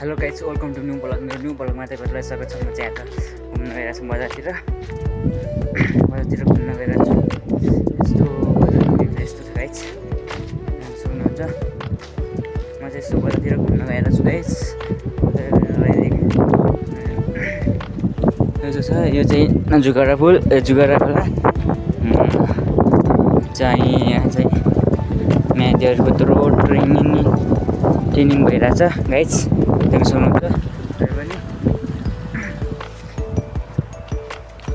Hello guys, welcome to new vlog. मेरो new ब्लगमा तपाईँहरूलाई स्वागत छ। म चाहिँ यहाँ घुम्न गइरहेको छु बजारतिर घुम्न गइरहेको छु। यस्तो बजार यस्तो छ गाइज, सुन्नुहुन्छ। म चाहिँ यस्तो बजारतिर घुम्न गइरहेको छु गाइज। यो छ, यो चाहिँ जुगरा पुल जुगरा खोला चाहिँ यहाँ चाहिँ म्याथहरूको थ्रो ट्रेनिङ भइरहेछ गाइज, देख्न सक्नुहुन्छ। पनि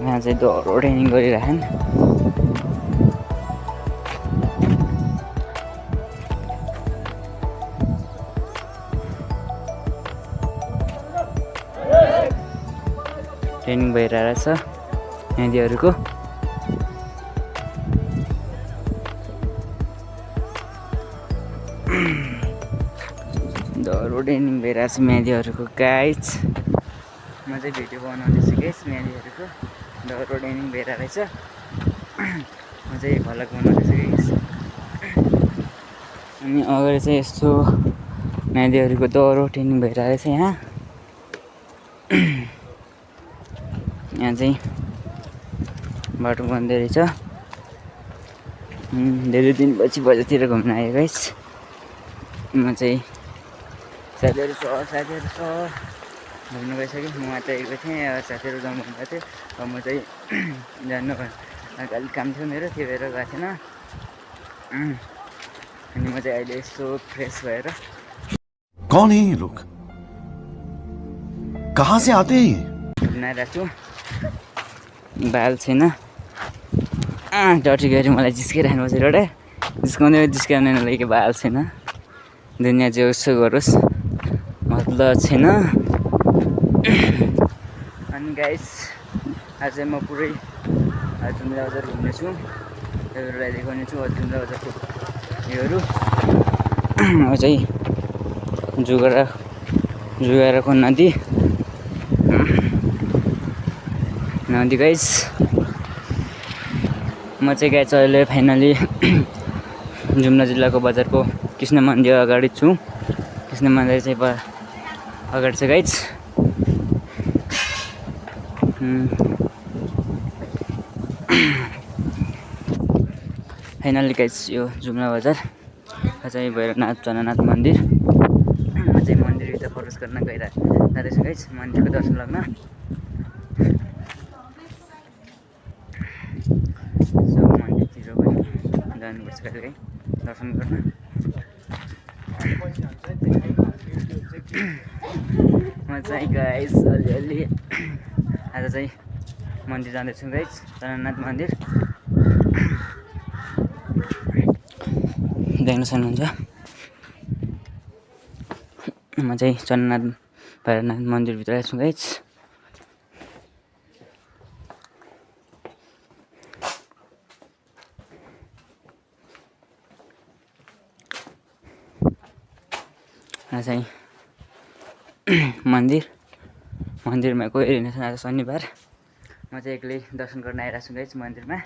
यहाँ चाहिँ दौडो ट्रेनिङ गरिरहेछन्। ट्रेनिङ भइरहेछ म्याथहरूको। दौडो ट्रेनिङ भइरहेछ म्याथहरूको गाइज। म चाहिँ भिडियो बनाउँदैछु गाइज म्याथहरूको दौडो ट्रेनिङ भइरहेछ। म चाहिँ भ्लग बनाउँदैछु गाइज। अनि अगाडि चाहिँ यस्तो म्याथहरूको दौडो ट्रेनिङ भइरहेछ। यहाँ चाहिँ बाटो बन्दै रहेछ। धेरै दिनपछि बजारतिर घुम्न आयो गाइज। म चाहिँ साथीहरू छ घुम्नु गइसकेँ। म मात्र एक्लै थिएँ, साथीहरू जाउँ भनेको थियो। र म चाहिँ जानु अलिक काम थियो मेरो, त्यही भएर गएको थिएन। अनि म चाहिँ अहिले यस्तो फ्रेस भएर कौन है ये लोग, कहाँ से आते हैं? घुम्न आइरहेको छु। बाल छैन, डटी गएर मलाई जिस्किरहनु पर्छ। एउटा जिस्काउने लागि बाल छैन। दुनियाँ जे उसो गरोस्, मतलब छैन। अनि गाइस, आज चाहिँ म पुरै जुम्ला बजार घुम्नेछु। तपाईँहरूलाई देखाउनेछु जुम्ला बजारको योहरू। चाहिँ जुगराको नदी गाइस। म चाहिँ गाइस अहिले फाइनली जुम्ला जिल्लाको बजारको कृष्ण मन्दिर अगाडि छु। कृष्ण मन्दिर चाहिँ अगाडि छ गाइस। फाइनली गाइस यो जुम्ला बजार चाहिँ भैरवनाथ चन्द्रनाथ मन्दिर। म चाहिँ मन्दिरभित्र प्रवेश गर्न जाँदैछु गाइस, मन्दिरको दर्शन लाग्न। सो मन्दिरतिर पनि जानुपर्छ कहिलेकाहीँ दर्शन गर्न। म चाहिँ गाइस अलिअलि आज चाहिँ मन्दिर जाँदैछु गाइस, चन्द्रनाथ मन्दिर। देख्न सक्नुहुन्छ। म चाहिँ भैरवनाथ मन्दिरभित्र छु गाइस। चाहिँ मन्दिरमा कोही रहेनछ आज शनिबार। म चाहिँ एक्लै दर्शन गर्न आइरहेको छु गाइस मन्दिरमा।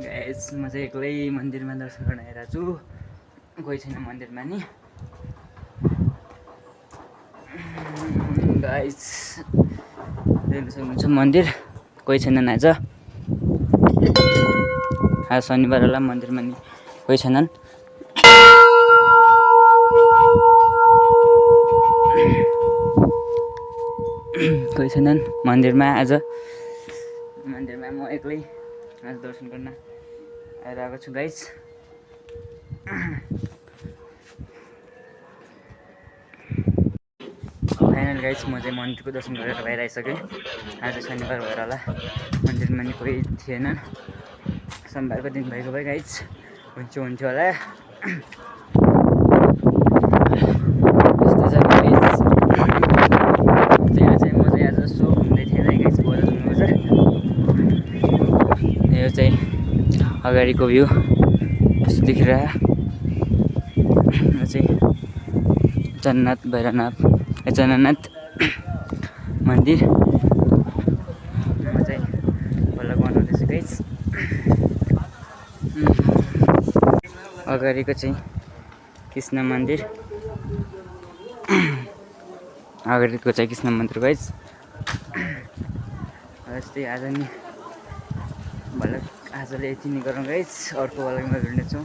गाइस म चाहिँ एक्लै मन्दिरमा दर्शन गर्न आइरहेको छु, कोही छैन मन्दिरमा नि गाइस। देख्न सक्नुहुन्छ मन्दिर कोही छैनन् आज शनिबार होला। मन्दिरमा नि कोही छैनन्। कोही छैनन् मन्दिरमा आज। मन्दिरमा म एक्लै आज दर्शन गर्न आइरहेको छु गाइस। फाइनल गाइस, म चाहिँ मन्दिरको दर्शन गरेर बाहिर आइसकेँ। आज शनिबार भएर होला मन्दिरमा नि कोही थिएन। सोमबारको दिन भएको भए गाइस हुन्थ्यो होला। यो चाहिँ अगाडिको भ्यू यस्तो देखिरह। यो चाहिँ चन्द्रनाथ मन्दिर। म चाहिँ भ्लग बनाउँदैछु गाइस। अगाडिको चाहिँ कृष्ण मन्दिर अगाडिको चाहिँ कृष्ण मन्दिर गाइस। यस्तै आज नि भल आजले यति नै गरौँ गाइस, अर्को भलमा भेट्नेछौँ।